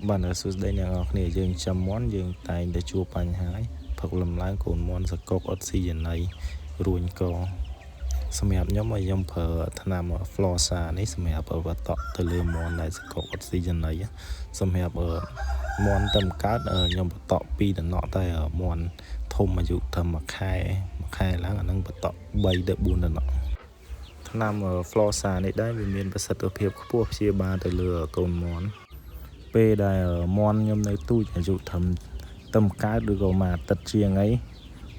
បាទសួស្តីអ្នកនរគ្នាយើងចាំមាន់យើងតែងតែជួបបញ្ហាហើយផឹកលំឡើងកូនមាន់សកុកអត់ស៊ីចំណីរួញកសម្រាប់ខ្ញុំឲ្យខ្ញុំប្រើថ្នាំ Flosa នេះសម្រាប់បតក់ទៅលើមាន់ដែលសកុកអត់ស៊ីចំណីសម្រាប់មាន់តែកើតខ្ញុំបតក់2តំណក់តែមាន់ធំអាយុត្រឹម1ខែ1ខែឡើងអានឹងបតក់3ទៅ4តំណក់ថ្នាំ Flosa នេះដែរវាមានប្រសិទ្ធភាពខ្ពស់ព្យាបាលទៅលើកូនមាន់ពេលដែលមាន់ខ្ញុំនៅទូចអាយុត្រឹមទឹមកើតឬក៏មួយអាទិត្យជាងអី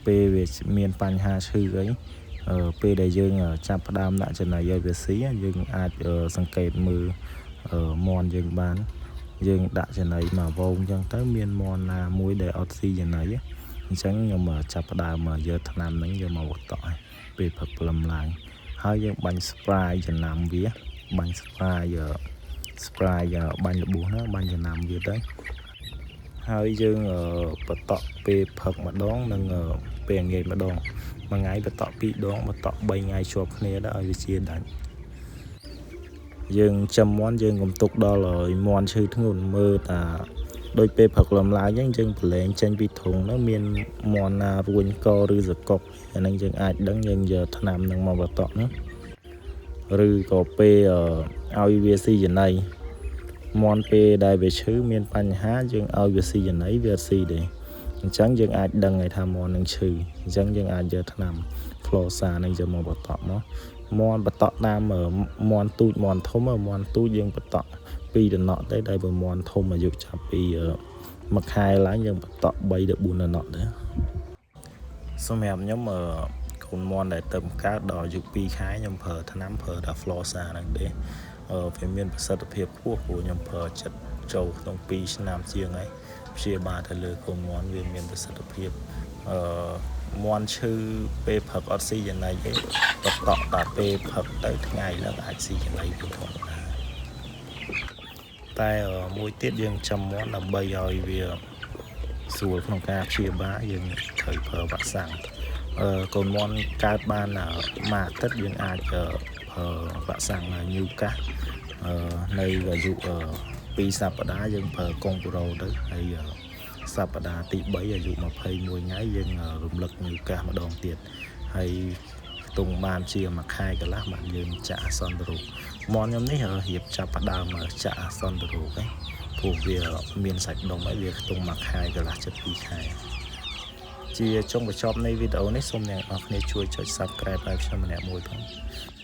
ពេលវាមានបញ្ហាឈឺអីពេលដែលយើងចាប់ផ្ដើមដាក់ចំណីឲ្យវាស៊ីយើងអាចសង្កេតមើលមាន់យើងបានយើងដាក់ចំណីមកវងអញ្ចឹងទៅមានមាន់ណាមួយដែលអត់ស៊ីចំណីអញ្ចឹងខ្ញុំចាប់ផ្ដើមយកថ្នាំហ្នឹងយកមកបតក់ឲ្យពេលព្រឹកព្រលឹមឡើងហើយយើងបាញ់ spray ចំណាំវាបាញ់ spray spray បាញ់របួសណាបាញ់ចំណាំវាទៅហើយយើងបតក់ពេលផឹកម្ដងនិងពេលងាយម្ដងមួយថ្ងៃបតក់2ដងបតក់3ថ្ងៃជាប់គ្នាដល់ឲ្យវាជាដាច់យើងចំមាន់យើងកុំទុកដល់ឲ្យមាន់ឈឺធ្ងន់មើលតាដូចពេលព្រឹកលំឡើងអញ្ចឹងយើងប្រឡែងចេញពីធុងហ្នឹងមានមាន់ណារួញកឬសកុកអាហ្នឹងយើងអាចដឹងយើងយកថ្នាំហ្នឹងមកបតក់ហ្នឹងឬក៏ពេលឲ្យវាស៊ីចំណីមាន់ពេលដែលវាឈឺមានបញ្ហាយើងឲ្យវាស៊ីចំណីវាអត់ស៊ីទេអញ្ចឹងយើងអាចដឹងហើយថាមាន់នឹងឈឺអញ្ចឹងយើងអាចយកថ្នាំ Flosa នឹងយកមកបតក់មកមាន់បតក់តាមមាន់ទូចមាន់ធំមាន់ទូចយើងបតក់ពីរតំណក់ទេតែបើមាន់ធំអាយុចាប់ពីមួយខែឡើងយើងបតក់3ទៅ4តំណក់ដែរសម្រាប់ខ្ញុំកូនមាន់ដែលទៅកើតដល់អាយុ2ខែខ្ញុំប្រើថ្នាំប្រើតែ Flosa ហ្នឹងទេវាមានប្រសិទ្ធភាពខ្ពស់ព្រោះខ្ញុំប្រើចិត្តចូលក្នុង2ឆ្នាំជាងហើយព្យាបាលទៅលើកូនមាន់វាមានប្រសិទ្ធភាពអឺមាន់ឈឺពេលព្រឹកអត់ស៊ីចំណីទេបតក់តែពេលព្រឹកទៅថ្ងៃឡើងអាចស៊ីចំណីវិញធម្មតាតែមួយទៀតយើងចាំមាន់ដើម្បីឲ្យវាស្រួលក្នុងការព្យាបាលយើងត្រូវប្រើវ៉ាក់សាំងអឺកូនមាន់កើតបានមួយអាទិត្យយើងអាចប្រើវ៉ាក់សាំងញូកាសនៅអាយុ2សប្តាហ៍យើងប្រើកុងប្រូទៅហើយសប្តាហ៍ទី3អាយុ21ថ្ងៃយើងរំលឹកញូកាសម្ដងទៀតហើយខ្ទង់បានជាមួយខែកន្លះបានយើងចាក់អាសន្នរោគមាន់ខ្ញុំនេះរៀបចាប់ផ្ដើមចាក់អាសន្នរោគឯងព្រោះវាមានសាច់ដុំហើយវាខ្ទង់មួយខែកន្លះចិត្ត2ខែជាចុងបញ្ចប់នៃវីដេអូនេះសូមអ្នកនរគ្នាជួយចុច Subscribe ឲ្យខ្ញុំម្នាក់មួយផង។